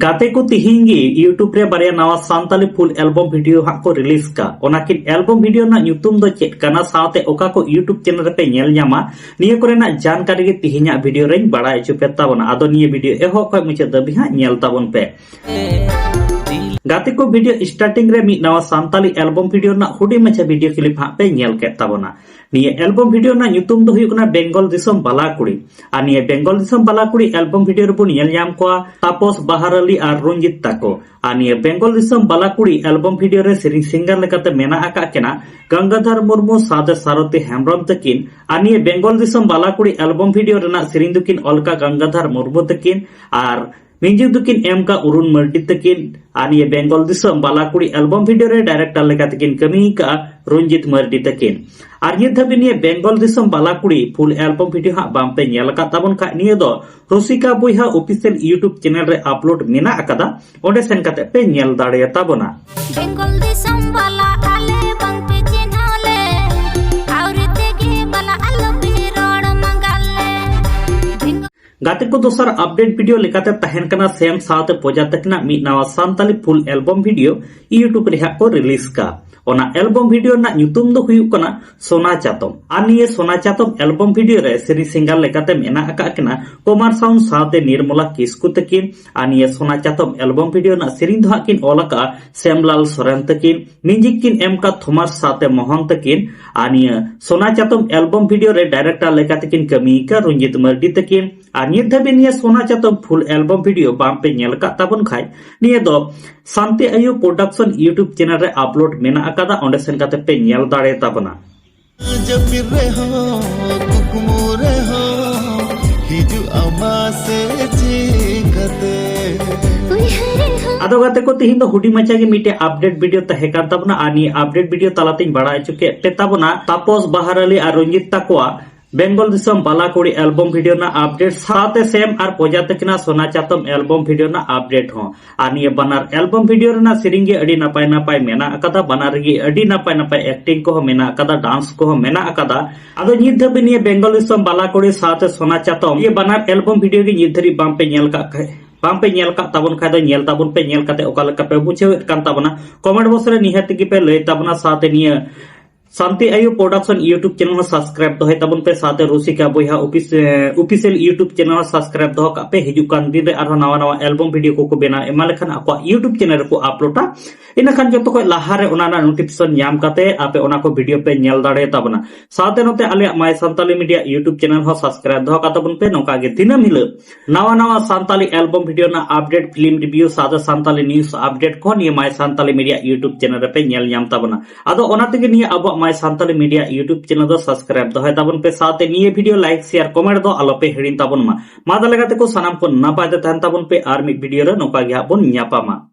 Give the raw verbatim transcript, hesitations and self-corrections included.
ᱜᱟᱛᱮ ᱠᱚ, ᱛᱤᱦᱤᱧ ᱜᱮ YouTube ᱨᱮ ᱵᱟᱨᱭᱟ ᱱᱟᱣᱟ ᱥᱟᱱᱛᱟᱞᱤ full album video ᱦᱟᱸᱜ ᱠᱚ release ᱠᱟᱜ᱾ ᱚᱱᱟᱠᱤᱱ album video ᱨᱮᱱᱟᱜ ᱧᱩᱛᱩᱢ ᱫᱚ ᱪᱮᱫ ᱠᱟᱱᱟ, ᱥᱟᱶᱛᱮ ᱚᱠᱟ ᱠᱚ YouTube channel ᱨᱮᱯᱮ ᱧᱮᱞ ᱧᱟᱢᱟ, ᱱᱤᱭᱟᱹ ᱠᱚᱨᱮᱱᱟᱜ ᱡᱟᱱᱠᱟᱨᱤ ᱜᱮ ᱛᱤᱦᱤᱧᱟᱜ video ᱨᱮᱧ ᱵᱟᱲᱟᱭ ᱦᱚᱪᱚ ᱯᱮ ᱛᱟᱵᱚᱱᱟ᱾ ᱟᱫᱚ ᱱᱤᱭᱟᱹ video ᱮᱦᱚᱵ ᱠᱷᱚᱱ ᱢᱩᱪᱟᱹᱫ ᱫᱷᱟᱹᱵᱤᱡ ᱦᱟᱸᱜ ᱧᱮᱞ ᱛᱟᱵᱚᱱ ᱯᱮ᱾ ᱜᱟᱛᱮ ᱠᱚ, video starting ᱨᱮ ᱢᱤᱫ ᱱᱟᱣᱟ ᱥᱟᱱᱛᱟᱞᱤ album video ᱨᱮᱱᱟᱜ ᱦᱩᱰᱤᱧ ᱢᱟᱪᱷᱟ video clip ᱦᱟᱸᱜ ᱯᱮ ᱧᱮᱞ ᱠᱮᱫ ᱛᱟᱵᱚᱱᱟ᱾ ᱱᱤᱭᱟᱹ album video ᱨᱮᱱᱟᱜ ᱧᱩᱛᱩᱢ ᱫᱚ ᱦᱩᱭᱩᱜ ᱠᱟᱱᱟ ᱵᱮᱝᱜᱚᱞ ᱫᱤᱥᱚᱢ ᱵᱟᱞᱟ ᱠᱩᱲᱤ᱾ ᱟᱨ ᱱᱤᱭᱟᱹ ᱵᱮᱝᱜᱚᱞ ᱫᱤᱥᱚᱢ ᱵᱟᱞᱟ ᱠᱩᱲᱤ album video ᱨᱮᱵᱚᱱ ᱧᱮᱞ ᱧᱟᱢ ᱠᱚᱣᱟ ᱛᱟᱯᱚᱥ ᱵᱟᱦᱟᱨ ᱟᱞᱤ ᱟᱨ ᱨᱚᱧᱡᱤᱛ ᱛᱟᱠᱚ᱾ ᱟᱨ ᱱᱤᱭᱟᱹ ᱵᱮᱝᱜᱚᱞ ᱫᱤᱥᱚᱢ ᱵᱟᱞᱟ ᱠᱩᱲᱤ album video ᱨᱮ ᱥᱮᱨᱮᱧ singer ᱞᱮᱠᱟᱛᱮ ᱢᱮᱱᱟᱜ ᱟᱠᱟᱫ ᱠᱤᱱᱟ ᱜᱟᱝᱜᱟᱫᱷᱟᱨ ᱢᱩᱨᱢᱩ ᱥᱟᱶᱛᱮ ᱥᱟᱨᱚᱛᱤ ᱦᱮᱢᱵᱨᱚᱢ ᱛᱟᱹᱠᱤᱱ᱾ ᱟᱨ ᱱᱤᱭᱟᱹ ᱵᱮᱝᱜᱚᱞ ᱫᱤᱥᱚᱢ ᱵᱟᱞᱟ ᱠᱩᱲᱤ album video ᱨᱮᱱᱟᱜ ᱥᱮᱨᱮᱧ ᱫᱚᱠᱤᱱ ᱚᱞ ᱠᱟᱜ ᱜᱟᱝᱜᱟᱫᱷᱟᱨ ᱢᱩᱨᱢᱩ ᱛᱟᱹᱠᱤᱱ ᱟᱨ music ᱫᱚᱠᱤᱱ ᱮᱢ ᱠᱟᱜ ᱚᱨᱩᱱ ᱢᱟᱨᱰᱤ ᱛᱟᱹᱠᱤᱱ᱾ ᱟᱨ ᱱᱤᱭᱟᱹ ᱵᱮᱝᱜᱚᱞ ᱫᱤᱥᱚᱢ ᱵᱟᱞᱟ ᱠᱩᱲᱤ album video ᱨᱮ director ᱞᱮᱠᱟᱛᱮ ᱠᱤᱱ ᱠᱟᱹᱢᱤ ᱠᱟᱜᱼᱟ ᱨᱚᱧᱡᱤᱛ ᱢᱟᱨᱰᱤ ᱛᱟᱹᱠᱤᱱ᱾ ᱟᱨ ᱱᱤᱛ ᱫᱷᱟᱹᱵᱤᱡ ᱱᱤᱭᱟᱹ ᱵᱮᱝᱜᱚᱞ ᱫᱤᱥᱚᱢ ᱵᱟᱞᱟ ᱠᱩᱲᱤ full album video ᱦᱟᱸᱜ ᱵᱟᱝ ᱯᱮ ᱧᱮᱞ ᱟᱠᱟᱫ ᱛᱟᱵᱚᱱ ᱠᱷᱟᱡ, ᱱᱤᱭᱟᱹ ᱫᱚ ᱨᱩᱥᱤᱠᱟ ᱵᱚᱭᱦᱟ official YouTube channel ᱨᱮ upload ᱢᱮᱱᱟᱜ ᱟᱠᱟᱫᱟ, ᱚᱸᱰᱮ ᱥᱮᱱ ᱠᱟᱛᱮ ᱯᱮ ᱧᱮᱞ ᱫᱟᱲᱮᱭᱟ ᱛᱟᱵᱚᱱᱟ᱾ ᱵᱮᱝᱜᱚᱞ ᱫᱤᱥᱚᱢ ᱵᱟᱞᱟ ᱟᱞᱮ ᱵᱟᱝ ᱯᱮ ᱪᱤᱱᱦᱟᱹᱣ ᱞᱮ, ᱟᱹᱣᱨᱤ ᱛᱮᱜᱮ ᱵᱟᱞᱟ ᱟᱞᱚ ᱯᱮ ᱨᱚᱲ ᱢᱟᱸᱜᱟᱞ ᱞᱮ᱾ ᱵᱮᱝᱜᱚᱞ ᱜᱟᱛᱮ ᱠᱚ, ᱫᱚᱥᱟᱨ update video ᱞᱮᱠᱟᱛᱮ ᱛᱟᱦᱮᱱ ᱠᱟᱱᱟ ᱥᱮᱢ ᱥᱟᱶᱛᱮ ᱯᱚᱡᱟ ᱛᱟᱹᱠᱤᱱᱟᱜ ᱢᱤᱫ ᱱᱟᱣᱟ Santali full album video YouTube ᱨᱮ ᱦᱟᱸᱜ ᱠᱚ release ᱠᱟᱜ᱾ ᱚᱱᱟ album video ᱨᱮᱱᱟᱜ ᱧᱩᱛᱩᱢ ᱫᱚ ᱦᱩᱭᱩᱜ ᱠᱟᱱᱟ ᱥᱳᱱᱟ ᱪᱟᱛᱚᱢ᱾ ᱟᱨ ᱱᱤᱭᱟᱹ ᱥᱳᱱᱟ ᱪᱟᱛᱚᱢ album video ᱨᱮ ᱥᱮᱨᱮᱧ singer ᱞᱮᱠᱟᱛᱮ ᱢᱮᱱᱟᱜ ᱟᱠᱟᱫ ᱠᱤᱱᱟ ᱠᱚᱢᱟᱨ ᱥᱟᱣᱩᱱᱰ ᱥᱟᱶᱛᱮ ᱱᱤᱨᱢᱚᱞᱟ ᱠᱤᱥᱠᱩ ᱛᱟᱹᱠᱤᱱ᱾ ᱟᱨ ᱱᱤᱭᱟᱹ ᱥᱳᱱᱟ ᱪᱟᱛᱚᱢ album video ᱨᱮᱱᱟᱜ ᱥᱮᱨᱮᱧ ᱫᱚ ᱦᱟᱸᱜ ᱠᱤᱱ ᱚᱞ ᱟᱠᱟᱫᱼᱟ ᱥᱮᱢᱞᱟᱞ ᱥᱚᱨᱮᱱ ᱛᱟᱹᱠᱤᱱ, music ᱠᱤᱱ ᱮᱢ ᱠᱟᱜ ᱛᱷᱚᱢᱟᱥ ᱥᱟᱶᱛᱮ ᱢᱳᱦᱚᱱ ᱛᱟᱹᱠᱤᱱ᱾ ᱟᱨ ᱱᱤᱭᱟᱹ ᱥᱳᱱᱟ ᱪᱟᱛᱚᱢ album video ᱨᱮ director ᱞᱮᱠᱟᱛᱮ ᱠᱤᱱ ᱠᱟᱹᱢᱤ ᱠᱟᱜ ᱨᱚᱧᱡᱤᱛ ᱢᱟᱨᱰᱤ ᱛᱟᱹᱠᱤᱱ᱾ ᱟᱨ ᱱᱤᱛ ᱫᱷᱟᱹᱵᱤᱡ ᱱᱤᱭᱟᱹ ᱥᱳᱱᱟ ᱪᱟᱛᱚᱢ full album video ᱵᱟᱝ ᱯᱮ ᱧᱮᱞ ᱟᱠᱟᱫ ᱛᱟᱵᱚᱱ ᱠᱷᱟᱡ, ᱱᱤᱭᱟᱹ ᱫᱚ ᱥᱟᱱᱛᱤ ᱟᱭᱳ Production YouTube channel ᱨᱮ upload ᱢᱮᱱᱟᱜ ᱟᱠᱟᱫᱟ, ᱚᱸᱰᱮ ᱥᱮᱱ ᱠᱟᱛᱮ ᱯᱮ ᱧᱮᱞ ᱫᱟᱲᱮ ᱛᱟᱵᱚᱱᱟ᱾ ᱡᱟᱹᱯᱤᱫ ᱨᱮᱦᱚᱸ ᱠᱩᱠᱢᱩ ᱨᱮᱦᱚᱸ ᱦᱤᱡᱩᱜ ᱟᱢᱟ ᱥᱮ ᱪᱤᱠᱟᱹᱛᱮ? ᱩᱭᱦᱟᱹᱨ ᱨᱮᱦᱚᱸ ᱟᱫᱚ ᱜᱟᱛᱮ ᱠᱚ, ᱛᱤᱦᱤᱧ ᱫᱚ ᱦᱩᱰᱤᱧ ᱢᱟᱪᱷᱟ ᱜᱮ ᱢᱤᱫᱴᱮᱡ update video ᱛᱟᱦᱮᱸ ᱠᱟᱱ ᱛᱟᱵᱚᱱᱟ᱾ ᱟᱨ ᱱᱤᱭᱟᱹ update video ᱛᱟᱞᱟᱛᱤᱧ ᱵᱟᱲᱟᱭ ᱦᱚᱪᱚ ᱠᱮᱫ ᱯᱮ ᱛᱟᱵᱚᱱᱟ ᱛᱟᱯᱚᱥ ᱵᱟᱦᱟᱨ ᱟᱞᱤ ᱟᱨ ᱨᱚᱧᱡᱤᱛ ᱛᱟᱠᱚᱣᱟᱜ ᱵᱮᱝᱜᱚᱞ ᱫᱤᱥᱚᱢ ᱵᱟᱞᱟ ᱠᱩᱲᱤ album video ᱨᱮᱱᱟᱜ update ᱥᱟᱶᱛᱮ ᱥᱮᱢ ᱟᱨ ᱯᱚᱡᱟ ᱛᱟᱹᱠᱤᱱᱟᱜ ᱥᱳᱱᱟ ᱪᱟᱛᱚᱢ album video ᱨᱮᱱᱟᱜ update ᱦᱚᱸ᱾ ᱟᱨ ᱱᱤᱭᱟᱹ ᱵᱟᱱᱟᱨ album video ᱨᱮᱱᱟᱜ ᱥᱮᱨᱮᱧ ᱜᱮ ᱟᱹᱰᱤ ᱱᱟᱯᱟᱭ ᱱᱟᱯᱟᱭ ᱢᱮᱱᱟᱜ ᱟᱠᱟᱫᱟ, ᱵᱟᱱᱟᱨ ᱨᱮᱜᱮ ᱟᱹᱰᱤ ᱱᱟᱯᱟᱭ ᱱᱟᱯᱟᱭ acting ᱠᱚᱦᱚᱸ ᱢᱮᱱᱟᱜ ᱟᱠᱟᱫᱟ, dance ᱠᱚᱦᱚᱸ ᱢᱮᱱᱟᱜ ᱟᱠᱟᱫᱟ᱾ ᱟᱫᱚ ᱱᱤᱛ ᱫᱷᱟᱹᱵᱤᱡ ᱱᱤᱭᱟᱹ ᱵᱮᱝᱜᱚᱞ ᱫᱤᱥᱚᱢ ᱵᱟᱞᱟ ᱠᱩᱲᱤ ᱥᱟᱶᱛᱮ ᱥᱳᱱᱟ ᱪᱟᱛᱚᱢ ᱱᱤᱭᱟᱹ ᱵᱟᱱᱟᱨ album video ᱜᱮ ᱱᱤᱛ ᱫᱷᱟᱹᱵᱤᱡ ᱵᱟᱝ ᱯᱮ ᱧᱮᱞ ᱠᱟᱜ ᱠᱷᱟᱡ, ᱵᱟᱝ ᱯᱮ ᱧᱮᱞ ᱠᱟᱜ ᱛᱟᱵᱚᱱ ᱠᱷᱟᱡ ᱫᱚ ᱧᱮᱞ ᱛᱟᱵᱚᱱ ᱯᱮ, ᱧᱮᱞ ᱠᱟᱛᱮ ᱚᱠᱟ ᱞᱮᱠᱟ ᱯᱮ ᱵᱩᱡᱷᱟᱹᱣᱮᱫ ᱠᱟᱱ ᱛᱟᱵᱚᱱᱟ comment box ᱨᱮ ᱱᱤᱦᱟᱹᱛ ᱜᱮᱯᱮ ᱞᱟᱹᱭ ᱛᱟᱵᱚᱱᱟ᱾ ᱥᱟᱶᱛᱮ ᱱᱤᱭᱟᱹ ᱥᱟᱱᱛᱤ ᱟᱭᱩ Production YouTube channel ᱦᱚᱸ subscribe ᱫᱚᱦᱚᱭ ᱛᱟᱵᱚᱱ ᱯᱮ, ᱥᱟᱶᱛᱮ ᱨᱩᱥᱤᱠᱟ ᱵᱚᱭᱦᱟ office, ᱮ, official YouTube channel ᱦᱚᱸ subscribe ᱫᱚᱦᱚ ᱠᱟᱜ ᱯᱮ᱾ ᱦᱤᱡᱩᱜ ᱠᱟᱱ ᱫᱤᱱ ᱨᱮ ᱟᱨᱦᱚᱸ ᱱᱟᱣᱟ ᱱᱟᱣᱟ album video ᱠᱚᱠᱚ ᱵᱮᱱᱟᱣ ᱮᱢᱟ ᱞᱮᱠᱷᱟᱱ ᱟᱠᱚᱣᱟᱜ YouTube channel ᱨᱮᱠᱚ uploadᱟ, ᱤᱱᱟᱹᱠᱷᱟᱱ ᱡᱚᱛᱚ ᱠᱷᱚᱡ ᱞᱟᱦᱟ ᱨᱮ ᱚᱱᱟ ᱨᱮᱱᱟᱜ notification ᱧᱟᱢ ᱠᱟᱛᱮ ᱟᱯᱮ ᱚᱱᱟ ᱠᱚ video ᱯᱮ ᱧᱮᱞ ᱫᱟᱲᱮ ᱛᱟᱵᱚᱱᱟ᱾ ᱥᱟᱶᱛᱮ ᱱᱚᱛᱮ ᱟᱞᱮᱭᱟᱜ My Santali Media YouTube channel ᱦᱚᱸ subscribe ᱫᱚᱦᱚ ᱠᱟᱜ ᱛᱟᱵᱚᱱ ᱯᱮ᱾ ᱱᱚᱝᱠᱟ ᱜᱮ ᱫᱤᱱᱟᱹᱢ ᱦᱤᱞᱳᱜ ᱱᱟᱣᱟ ᱱᱟᱣᱟ ᱥᱟᱱᱛᱟᱞᱤ album video ᱨᱮᱱᱟᱜ update, film review, ᱥᱟᱶᱛᱮ ᱥᱟᱱᱛᱟᱞᱤ news update ᱠᱚ ᱱᱤᱭᱟᱹ My Santali Media YouTube channel ᱨᱮᱯᱮ ᱧᱮᱞ ᱧᱟᱢ ᱛᱟᱵᱚᱱᱟ᱾ ᱟᱫᱚ ᱚᱱᱟ ᱛᱮᱜᱮ ᱱᱤᱭᱟᱹ ᱟᱵᱚᱣᱟᱜ My Santali Media YouTube channel ᱫᱚ subscribe ᱫᱚᱦᱚᱭ ᱛᱟᱵᱚᱱ ᱯᱮ, ᱥᱟᱶᱛᱮ ᱱᱤᱭᱟᱹ video like, share, comment ᱫᱚ ᱟᱞᱚᱯᱮ ᱦᱤᱲᱤᱧ ᱛᱟᱵᱚᱱ ᱢᱟ᱾ ᱢᱟ ᱛᱟᱦᱞᱮ ᱜᱟᱛᱮ ᱠᱚ, ᱥᱟᱱᱟᱢ ᱠᱚ ᱱᱟᱯᱟᱭ ᱛᱮ ᱛᱟᱦᱮᱱ ᱛᱟᱵᱚᱱ ᱯᱮ, ᱟᱨ ᱢᱤᱫ video ᱨᱮ ᱱᱚᱝᱠᱟ ᱜᱮ ᱦᱟᱸᱜ ᱵᱚᱱ ᱧᱟᱯᱟᱢᱟ᱾